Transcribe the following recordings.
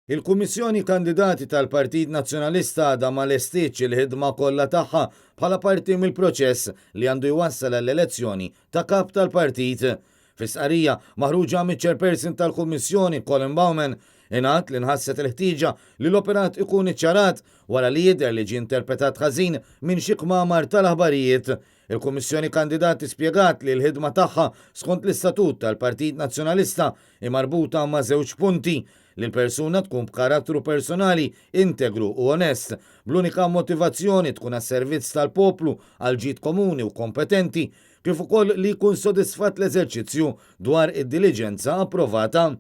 Il-Kummissjoni Kandidati tal-Partit Nazzjonalista għadha ma lestietx il-ħidma kollha tagħha bħala parti mill-proċess li għandu jwassal għall-elezzjoni ta' Kap tal-Partit. Fi stqarrija maħruġa miċ-Chairperson tal-Kummissjoni Colin Bowman, ingħad li nħasset il-ħtieġa li l-operat ikun iċċarat wara li jidher li ġie interpretat ħażin minn xi kmamar tal-aħbarijiet. Il-Kummissjoni Kandidati spjegat li l-ħidma tagħha skont l-istatut tal-Partit Nazzjonalista hi marbuta ma' żewġ punti, li l-persuna tkun b'karattru personali integru u onest, bl-unika motivazzjoni tkun għas-servizz tal-poplu għall-ġid komuni u kompetenti, kif ukoll li jkun sodisfatt l-eżerċizzju dwar id-diliġenza approvata.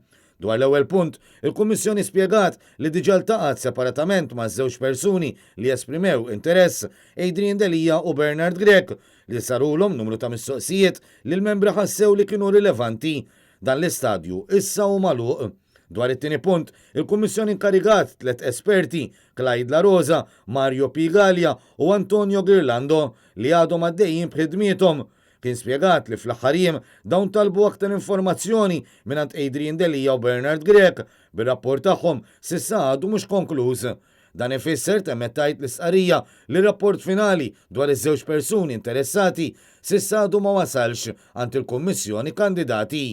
Dwar l-ewwel punt, il-Kummissjoni spjegat li diġà ltaqgħet separatament maż-żewġ persuni li esprimew interess, Adrian Delia u Bernard Grech, li sarulhom numru ta' mistoqsijiet li l-membri ħassew li kienu rilevanti. Dan l-istadju issa hu magħluq. Dwar it-tieni punt, il-Kummissjoni inkarigat tlett esperti, Clyde La Rosa, Mario P. Galea u Antonio Ghirlando, li għadhom għaddejjin b'ħidmiethom. Kien spjegat li fl-aħħar jiem dawn talbu aktar informazzjoni mingħand Adrian Delia u Bernard Grech, bir-rapport tagħhom s'issa għadu mhux konkluż. Dan ifisser, temmet tgħid l-istqarrija, li r-rapport finali dwar iż-żewġ persuni interessati s'issa għadu ma wasalx għand il-Kummissjoni Kandidati.